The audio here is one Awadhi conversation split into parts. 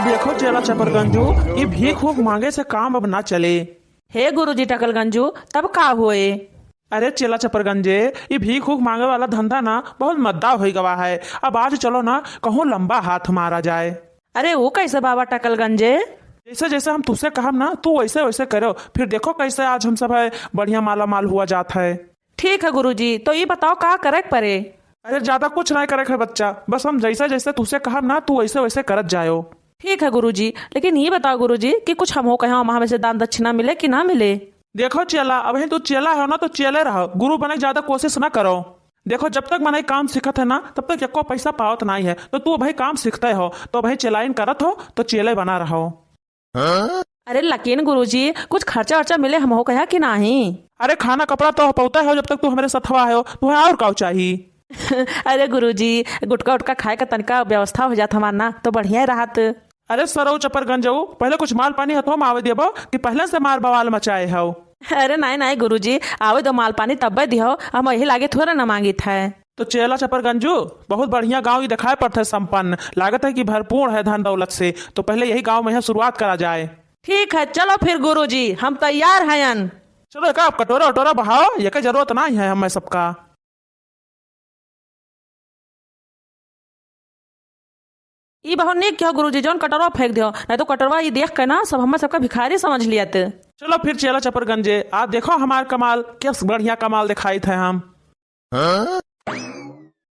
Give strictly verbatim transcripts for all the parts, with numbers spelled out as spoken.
देखो चेला चपरगंजू, ई भीख ऊख मांगे से काम अब ना चले। हे गुरुजी टकलगंजू, तब का होए? अरे चेला चपरगंजे, ई भीख ऊख मांगे वाला धंधा ना बहुत मद्दा होइ गवा है। अब आज चलो ना कहूँ लंबा हाथ मारा जाए। अरे वो कैसे बाबा टकलगंजे? जैसे जैसे हम तुसे कहब ना, तू वैसे वैसे करो, फिर देखो कैसे आज हम सब है बढ़िया माला माल हुआ जात है। ठीक है गुरुजी, तो ई बताओ का करे के परे? अरे ज्यादा कुछ नहीं करे के है बच्चा, बस हम जैसे जैसे तुसे कहब ना, तू वैसे वैसे करत जायो। ठीक है गुरुजी, लेकिन ई बताओ गुरुजी कि कुछ हमहू कहे वहाँ में से दान दक्षिणा मिले कि ना मिले? देखो चेला, अबहीं तू चेला हो ना, तो चेले रहो, गुरु बने के ज्यादा कोशिश ना करो। देखो, जब तक मनई काम सीखत है ना, तब तक एको पैसा पावत नाई है। तो तू अबहीं काम सीखते हो, तो अबहीं चेलाइन करत हो, तो चेले बना रहो। अरे लेकिन गुरुजी, कुछ खर्चा वर्चा मिले हमहू कहे कि नाही? अरे खाना कपड़ा तो पौता है, जब तक तू हमरे सथवा है, तुम्हें और का चाही? अरे गुरुजी, गुटका उटका खाए का तनिका व्यवस्था हो जात हमार ना, तो बढ़िया रहत। अरे सरऊ चपरगंजऊ, पहले कुछ माल पानी हथवा में आवे देबो कि पहले से मार बवाल मचाए हो? अरे नाई नाई गुरुजी, आवे दो माल पानी तब्बे दिहो, हम यही लागे थोड़ा ना मांगित है। तो चेला चपरगंजू, बहुत बढ़िया गांव ही दिखाई पड़त है, संपन्न लागत है कि भरपूर है धन दौलत से। तो पहले यही गांव में यहाँ शुरुआत करा जाए। ठीक है, चलो फिर गुरुजी, हम तैयार हयन। चलो, एक कटोरा उटोरा बहाओ, ये जरूरत नहीं है हमें सबका। ई बहुत नीक किहो गुरुजी, जौन कटोरवा फेंक दिहो, नहीं तो कटोरवा ई देख के ना सब हमें सबका भिखारी समझ लियत। चलो फिर चेला चपरगंजे, आ देखो हमार कमाल, क्या बढ़िया कमाल दिखाइत है हम।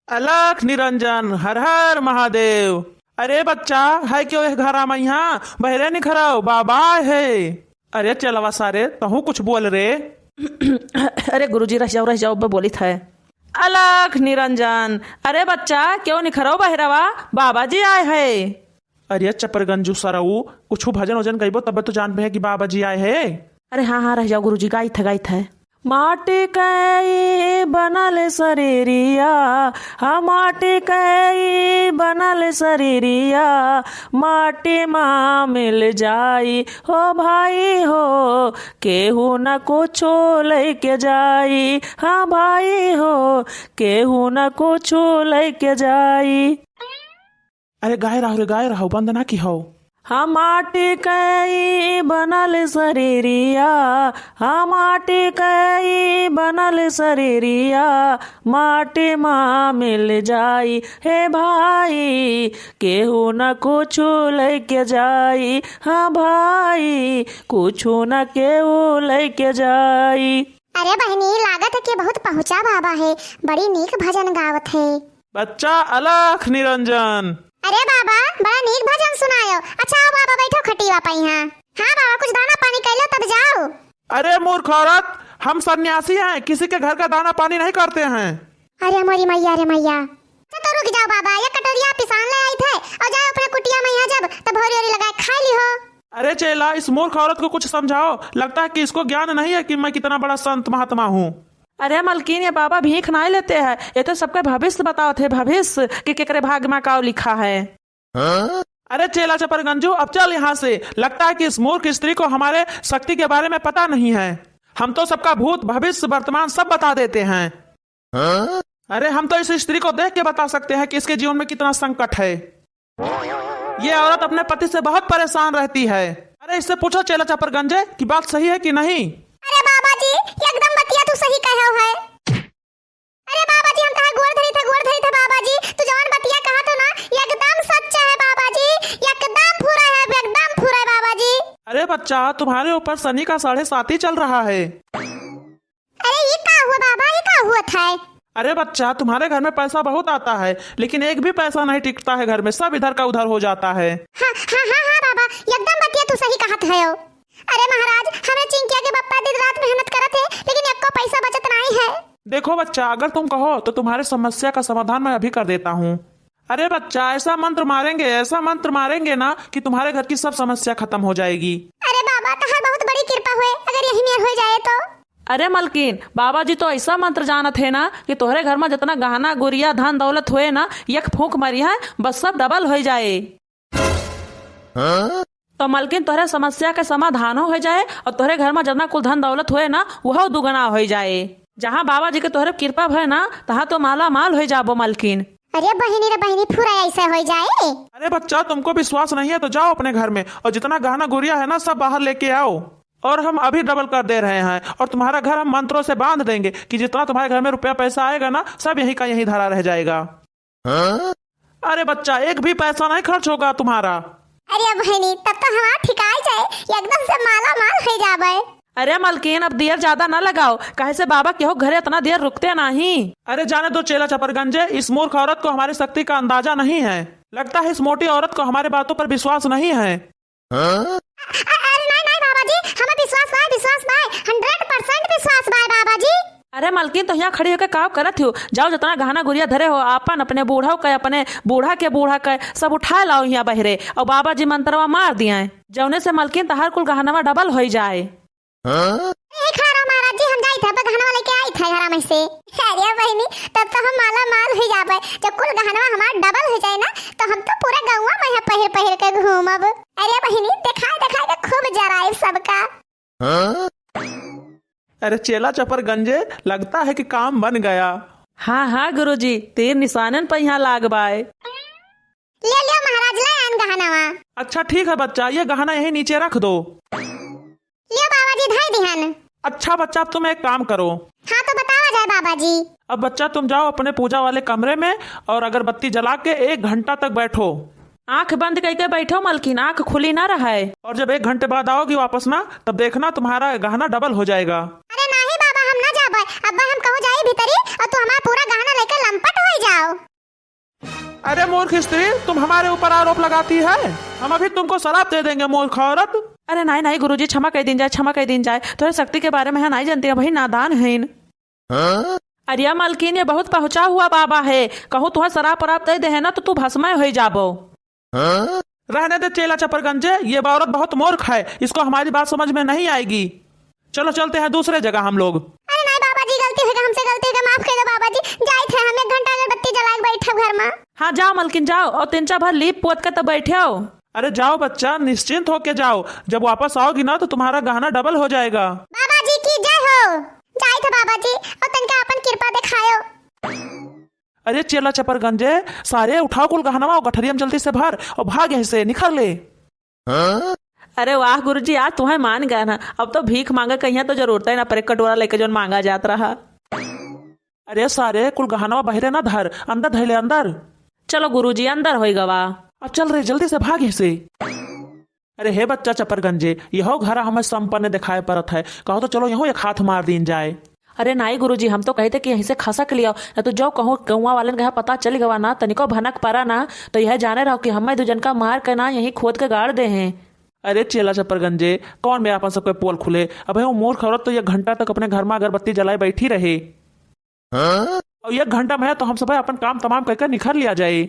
अलख निरंजन, हर हर महादेव। अरे बच्चा, है क्यों यह घरा में यहाँ? बहरे निखरव, बाबा है। अरे चेलवा सारे, तहूँ कुछ बोल रे। अरे गुरुजी, रह जाओ, रह जाओ, मैं बोलित है। अलख निरंजन, अरे बच्चा, क्यों निखरव बहरवा? बाबा जी आए है। अरे चपरगंजू सरऊ, कुछ भजन वजन गइबो तब तो जान पे है कि बाबा जी आए है। अरे हाँ हाँ, रह जाओ गुरुजी, गाइत है, गाइत है। माटी के ई बनल शरीरिया, हाँ, माटी के ई बनल शरीरिया, माटी मा मिल जाई हो भाई हो, केहू न कुछो लइके जाई, हाँ भाई हो, केहू न कुछो लइके जाई। अरे गाए रहो रे, गाए रहो, बंद ना किहो। हाँ, माटी के ई बनल शरीरिया, हाँ, माटी के ई बनल शरीरिया, माटी मा मिल जाई, हे भाई, केहू न कुछू लइके जाई, हाँ भाई, कुछू न केहू लइके जाई। अरे बहिनी, लागत है कि बहुत पहुँचा बाबा है, बड़ी नीक भजन गावत है। बच्चा अलख निरंजन। अरे बाबा, बड़ा नीक भजन सुनायो। अच्छा आओ बाबा, बैठो खटिया पे यहाँ। हाँ बाबा, कुछ दाना पानी कर लो तब जाओ। अरे मूर्ख औरत, हम सन्यासी हैं, किसी के घर का दाना पानी नहीं करते हैं। अरे मोरी मैया, अरे मैया। अच्छा तो रुक जाओ बाबा, ये कटोरिया पिसान ले आई थे और जाओ अपने कुटिया में यहाँ जब तब भोरी ओरी लगाए खा ली हो। अरे चेला, इस मूर्ख औरत को कुछ समझाओ, लगता है कि इसको ज्ञान नहीं है कि मैं कितना बड़ा संत महात्मा हूँ। अरे मलकिन, ये बाबा भीख नाहीं लेते हैं, ये तो सबका भविष्य बतावत है, भविष्य कि केकरे भाग मा काव लिखा है। अरे चेला चपरगंजू, अब चल यहाँ से। लगता है कि इस मूर्ख स्त्री को हमारे शक्ति के बारे में पता नहीं है। हम तो सबका भूत, भविष्य, वर्तमान सब बता देते हैं। अरे हम तो इस स्त्री को देख के बता सकते हैं कि इसके जीवन में कितना संकट है। ये औरत अपने पति से बहुत परेशान रहती है। अरे इससे पूछो चेला चपरगंजे कि बात सही है कि नहीं। अरे बाबा जी, एकदम बतिया तू सही कहो है। अरे बाबा जी, हम तहार गोड़ धरी थे, गोड़ धरी थे बाबा जी, तू जवन बतिया कहा तो ना, एकदम सच है बाबा जी, एकदम पूरा है, एकदम पूरा है बाबा जी। अरे बच्चा, तुम्हारे ऊपर शनि का साढ़े साती चल रहा है। अरे ये का हुआ बाबा, ये का हुआ था? अरे बच्चा, तुम्हारे घर में पैसा बहुत आता है, लेकिन एक भी पैसा नहीं टिकता है घर में, सब इधर का उधर हो जाता है। हाँ हाँ हाँ हाँ बाबा, एकदम बतिया तू सही कहत है। अरे महाराज, हमरे चिंकिया के बप्पा दिन रात मेहनत करत है, लेकिन एको पैसा बचत नहीं है। देखो बच्चा, अगर तुम कहो तो तुम्हारे समस्या का समाधान मैं अभी कर देता हूँ। अरे बच्चा, ऐसा मंत्र मारेंगे, ऐसा मंत्र मारेंगे ना कि तुम्हारे घर की सब समस्या खत्म हो जाएगी। अरे बाबा, तहार बहुत बड़ी कृपा हुए, अगर यही मेर हो जाए तो। अरे मलकिन, बाबा जी तो ऐसा मंत्र जानत है ना कि तोहरे घर में जितना गहना गुरिया धन दौलत हुए ना, एक फूंक मारी है, बस सब डबल हो जाए। तो मलकिन, तोहरे समस्या के समाधानो हो जाए और तोहरे घर में जितना कुल धन दौलत हुए ना, वह दुगना हो जाए। जहाँ बाबा जी के तोहरे कृपा भय ना, तहाँ तो माला माल हो जाबो मलकिन। अरे बहिनी रे बहिनी, पूरा ऐसे हो जाए। अरे बच्चा, तुमको विश्वास नहीं है तो जाओ अपने घर में और जितना गहना गुरिया है ना, सब बाहर लेके आओ। और हम अभी डबल कर दे रहे हैं और तुम्हारा घर हम मंत्रों से बांध देंगे कि जितना तुम्हारे घर में रुपया पैसा आएगा ना, सब यहीं का यहीं धरा रह जाएगा। हाँ? अरे बच्चा, एक भी पैसा नहीं खर्च होगा तुम्हारा। अरे बहिनी, तब तो हमार ठिकाई जाए, एकदम से माला माल हो जाबे। अरे मलकिन, अब देर ज्यादा ना लगाओ, काहे से बाबा केहू घरे इतना देर रुकते नहीं। अरे जाने दो चेला चपरगंजे, इस मूर्ख औरत को हमारी शक्ति का अंदाजा नहीं है। लगता है इस मोटी औरत को हमारे बातों पर विश्वास नहीं है। अ-, अरे नहीं, नहीं बाबा जी, हमें विश्वास बा, विश्वास बा, हंड्रेड परसेंट विश्वास बा बाबा जी। अरे मलकिन, तो यहाँ खड़ी होके का करत हो? जाओ, जितना गहना गुरिया धरे हो, आपन, अपने बूढ़ा के, अपने बूढ़ा के, बूढ़ा के सब उठाए लाओ यहाँ बहरे, और बाबा जी मंत्रवा मार दिए, जौने से मलकिन तहार कुल गहनवा डबल होई जाए। ए, खड़ा रहो महाराज जी, हम जाइत है, गहनवा लेके आइत है घरा में से। अरे बहिनी, तब तो हम माला माल हो जाबे, जब कुल गहनवा हमार डबल हो जाए ना, तो हम तो पूरा गौवा में है पहिर पहिर के घूमब। अरे बहिनी, दिखाए दिखाए के खूब जराइब सबका। अरे चेला चपरगंजे, लगता है कि काम बन गया। हाँ हाँ गुरुजी, तीर निशानन पर यहाँ लाग बाय। ले लियो महाराज, ले आन गहनवा। अच्छा ठीक है बच्चा, ये गहना यहीं नीचे रख दो। लियो बाबा जी, धर दिहन। अच्छा बच्चा, अब तुम एक काम करो। हाँ तो बतावा जाए बाबा जी। अब बच्चा तुम जाओ अपने पूजा वाले कमरे में, और अगरबत्ती जला के एक घंटा तक बैठो। आंख बंद करके बैठो मलकिन, आंख खुली ना रहे। और जब एक घंटे बाद आओगी वापस ना, तब देखना तुम्हारा गहना डबल हो जाएगा। अरे नहीं बाबा, हम ना जाबे। अब हम कहूँ जाई भीतरी और तू हमारा पूरा गहना लेके लंपट हो जाओ। अरे मूर्ख स्त्री, तुम हमारे ऊपर आरोप लगाती है। हम अभी तुमको सराप दे देंगे मूर्ख औरत। अरे नहीं नहीं गुरुजी, क्षमा कर दीन जाए, क्षमा कर दीन जाए। तोहरे शक्ति के बारे में हम नहीं जानती, अभी नादान हईन। अरे मलकिन, ये बहुत पहुँचा हुआ बाबा है, कहूँ तुहर सराप वराप दे दे है ना तो तू भस्मय हो जाबो। रहने दे चेला चपरगंजे, ये औरत बहुत मूर्ख है, इसको हमारी बात समझ में नहीं आएगी। चलो चलते हैं दूसरे जगह हम लोग। अरे नहीं बाबा जी, गलती हो गई हमसे, गलती हो गई, माफ कर दो बाबा जी। जाइत है, हम एक घंटा अगरबत्ती जला के बैठब घर में। हाँ जाओ मलकिन जाओ, और तिनचा भर लीप पोत के तो बैठो। अरे जाओ बच्चा, निश्चिंत होके जाओ, जब वापस आओगी ना तो तुम्हारा गहना डबल हो जाएगा। बाबा जी की जय हो। जाइत है बाबा जी, और तनका अपन कृपा दिखायो। अरे चेला चपरगंजे, सारे उठाओ कुल गहनवा और गठरिया में जल्दी से भर और भाग यहाँ से, निखर ले। अरे वाह गुरुजी, आज तुम्हें मान गए ना, अब तो भीख मांगे कहीं तो जरूरत ही ना पड़े, कटोरा लेके जोन मांगा जात रहा। अरे सारे कुल गहनवा बहरे ना धर, अंदर धैले अंदर। चलो गुरुजी, अंदर होई गवा। अब चल रे, जल्दी से भाग यहाँ से। अरे हे बच्चा चपरगंजे, यहो घरा हमें संपन्न दिखाए परत है, कहो तो चलो यहो एक हाथ मार दीन जाए। अरे नाई गुरुजी, हम तो कहते कि यहीं से खसक लिया, न तो जो कहो गौवा वालन के यहाँ पता चल गवा ना, तनिको भनक परा ना, तो यह जाने रहो कि हमें दू जन का मार के ना यहीं खोद के गाड़ दे हैं। अरे चेला चपरगंजे, कौन में आपन सबके पोल खुले? अबे वो मूर्ख औरत तो एक घंटा तक अपने घर में अगरबत्ती जलाए बैठी रहे। और एक घंटा में तो हम सब अपन काम तमाम करके निखर लिया जाए।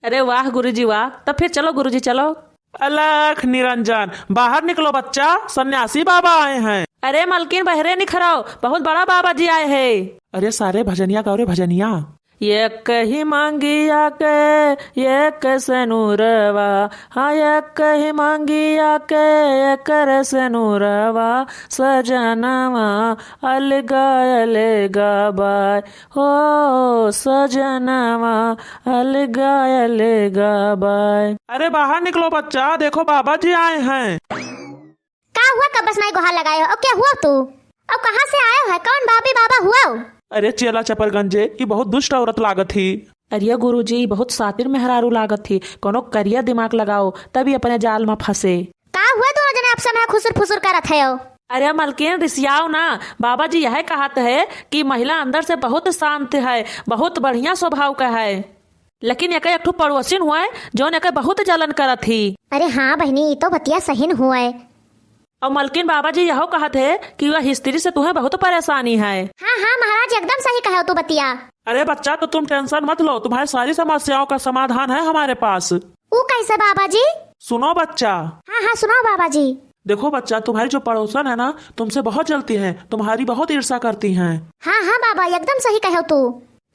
अरे वाह गुरुजी वाह, तब फिर चलो गुरुजी चलो। अलख निरंजन, बाहर निकलो बच्चा, सन्यासी बाबा आए हैं। अरे मलकिन बहरे निखराओ, बहुत बड़ा बाबा जी आए हैं। अरे सारे भजनिया गाओ रे भजनिया। एक ही मांगिया के एक सेनुरवा, हाँ एक ही मांगिया के एक सेनुरवा, सजनवा अलगा अलगा बाय, हो सजनवा अलगा अलगा बाय। अरे बाहर निकलो बच्चा, देखो बाबा जी आए हैं। का हुआ, कब्बस माई गुहार लगाए हो? और क्या हुआ तू? और कहाँ से आयो है? कौन बाबी बाबा हुआ हो? अरे चेला चपरगंजे, ये बहुत दुष्ट औरत लागत ही। अरे गुरुजी, बहुत सातिर मेहरारू लागत ही। कोनो करिया दिमाग लगाओ, तभी अपने जाल में फंसे। का हुआ, दोनों जने आपस में खुसुर फुसुर करत है हो? अरे मलकिन, रिसियाओ ना, बाबा जी यह कहत है कि महिला अंदर से बहुत शांत है, बहुत बढ़िया स्वभाव का है। लेकिन एकर एक ठो पड़ोसिन हुआ है, जौन एकर बहुत जलन करत ही। अरे हाँ बहिनी, ई तो बतिया सही न हुआ है। और मलकिन, बाबा जी यहो कहत है कि वह स्त्री से तुम्हें बहुत परेशानी है। हाँ हाँ महाराज, एकदम सही कहे हो तू बतिया। अरे बच्चा, तो तुम टेंशन मत लो, तुम्हारी सारी समस्याओं का समाधान है हमारे पास। ऊ कैसे बाबा जी? सुनो बच्चा। हाँ हाँ सुनाओ बाबा जी। देखो बच्चा, तुम्हारी जो पड़ोसन है ना, तुमसे बहुत जलती है, तुम्हारी बहुत ईर्ष्या करती हैं। हाँ हाँ बाबा, एकदम सही कहे हो तू।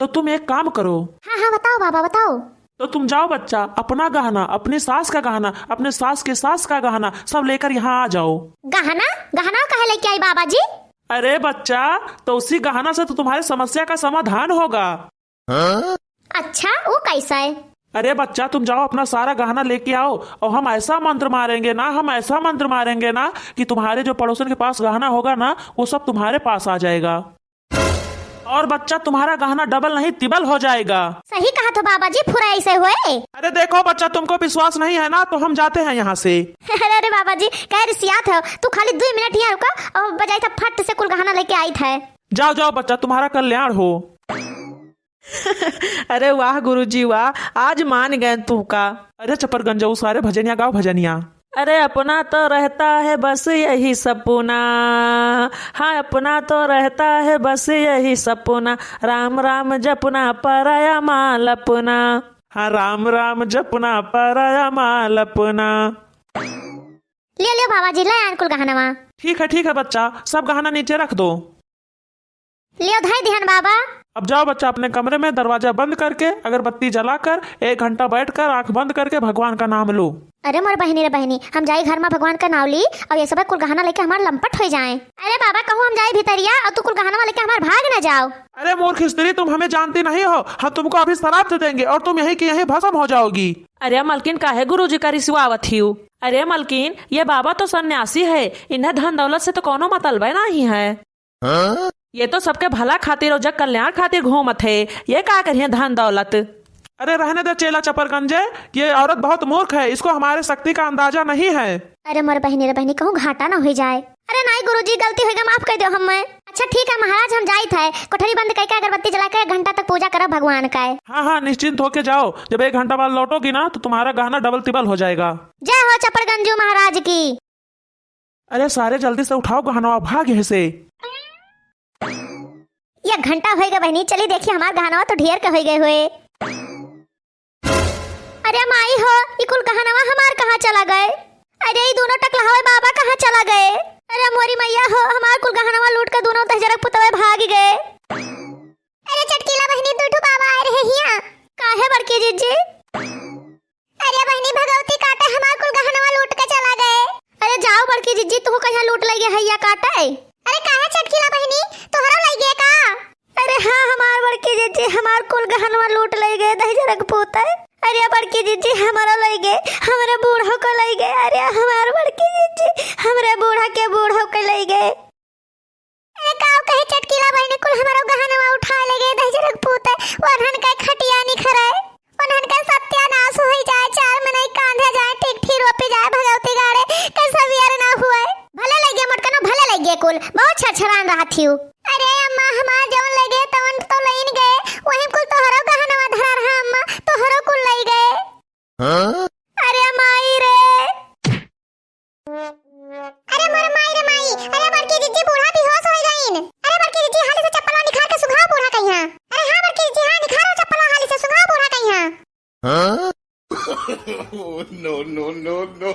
तो तुम एक काम करो। हाँ हाँ बताओ बाबा बताओ। तो तुम जाओ बच्चा, अपना गहना, अपनी सास का गहना, अपने सास के सास का गहना सब लेकर यहाँ आ जाओ। गहना? गहना काहे लेके आई बाबा जी? अरे बच्चा, तो उसी गहना से तो तुम्हारी समस्या का समाधान होगा। हाँ? अच्छा, वो कैसा है? अरे बच्चा, तुम जाओ, अपना सारा गहना लेके आओ और हम ऐसा मंत्र मारेंगे ना, हम ऐसा मंत्र मारेंगे ना कि तुम्हारे जो पड़ोसन के पास गहना होगा ना, वो सब तुम्हारे पास आ जाएगा। और बच्चा, तुम्हारा गहना डबल नहीं, तिबल हो जाएगा। सही कहा तो बाबा जी, फुरा ऐसे होए। अरे देखो बच्चा, तुमको विश्वास नहीं है ना, तो हम जाते हैं यहाँ से। अरे, अरे बाबा जी, कह रिसियात है, तू खाली दुई मिनट यहाँ रुका और बजाई था, फट से कुल गहना लेके आई था। जाओ, जाओ बच्चा, तुम्हारा कल्याण हो। अरे वाह गुरुजी वाह, आज मान गए तू का। अरे चपरगंजऊ, सारे भजनिया गाओ, भजनिया। अरे अपना तो रहता है बस यही सपना, हाँ अपना तो रहता है बस यही सपना, राम राम जपना पराया माल अपना। हाँ राम राम जपना पराया माल अपना। लियो लियो बाबा जी, ले आन कुल गहनवा। ठीक है, ठीक है बच्चा, सब गहना नीचे रख दो। लियो धई दिहन बाबा। अब जाओ बच्चा अपने कमरे में, दरवाजा बंद करके, अगरबत्ती जलाकर, एक घंटा बैठकर आंख बंद करके भगवान का नाम लो। अरे मोर बहिनी रे बहिनी, हम जाई घर में भगवान का नाम ली और ये सब कुल गहना लेके हमार लंपट हो जाए। अरे बाबा, कहूँ हम जाई भीतरिया और तू कुल गहना लेके हमार भाग ना जाओ। अरे मूर्ख स्त्री, तुम हमें जानती नहीं हो, हम तुमको अभी श्राप दे देंगे और तुम यहीं की यहीं भस्म हो जाओगी। अरे मलकिन, काहे गुरुजी का रिसवावत हियो? अरे मलकिन, ये बाबा तो सन्यासी है, इन्हें धन दौलत से तो कोनो मतलबे नहीं है। हाँ? ये तो सबके भला खातिर और जग कल्याण खातिर घूमत है, ये का करिए धन दौलत? अरे रहने दे चेला चपरगंजे, ये औरत बहुत मूर्ख है, इसको हमारे शक्ति का अंदाजा नहीं है। अरे मोर बहिनी रे बहिनी, कहूँ घाटा ना हो जाए। अरे नाई गुरुजी, गलती होइगा, माफ कर दो हमें। अच्छा ठीक है महाराज, हम जाइत है, कोठरी बंद करके अगरबत्ती जला के एक घंटा तक पूजा करब भगवान का। हाँ हाँ, निश्चिंत होके जाओ, जब एक घंटा बाद लौटोगी ना तो तुम्हारा गहना डबल तिबल हो जाएगा। जय हो चपरगंजू महाराज की। अरे सारे जल्दी से उठाओ गहनवा, भाग यहाँ से। एक घंटा होइगा बहिनी, चली देखी हमार गहनवा तो ढेर के होइगे होए। अरे माई हो, ई कुल गहनवा हमार कहाँ चला गए? अरे ई दोनों टकलहवे बाबा कहाँ चला गए? अरे मोरी मैया हो, हमार कुल गहनवा लूट के दोनों दहिजरक पुतवे भाग गए। अरे चटकीला बहिनी, दू ठो बाबा आए रहे हिया। काहे बड़की जीजी? अरे बहिनी, भगवती काटे हमार कुल गहनवा लूट के चला गए। अरे जाओ बड़की जीजी, तू कहिया लूट लइगे हैया काटे? अरे काहे चटकीला बहिनी, तोहरो लइगे का? अरे हाँ, हमार बड़की जीजी हमार कुल गहनवा लूट लइगे, दहिजरक पूत है। अरे बड़की जीजी हमरो लइगे, हमरे बूढ़ो को लइगे। अरे हमार बड़की जीजी हमरे बूढ़ा के बूढ़ो के लइगे। अरे काऊ कहे चटकीला बहिनी, कुल हमरो गहनवा उठा लइगे, दहिजरक पूत है। वरहन के खटिया निखरे। उन्हन के सत्यानाश होइ जाए, चार मनई कांधे जाए, टिकठी रोपी जाए, भगवती गाड़े, कैसा बियर ना हुए। भले लइगे मोटकनो, भले लइगे कुल, बहुत छरछरान रहत हिउ। अरे अम्मा, हमार जवन लइगे तवन तो लइन गए, वही कुल तोहरो गहनवा धरा रहा अम्मा, तोहरो कुल लइ गए। हाँ? अरे माई रे। अरे मोर माई रे माई, अरे बड़की जिज्जी बूढ़ा बेहोश होइ गइन। अरे बड़की जिज्जी हाली से चप्पलवा निखार के सुंघाओ बूढ़ा कइहाँ। अरे हाँ बड़की जिज्जी, हाँ निखारो चप्पलवा हाली से सुंघाओ बूढ़ा कइहाँ। हाँ? No, no, no, no।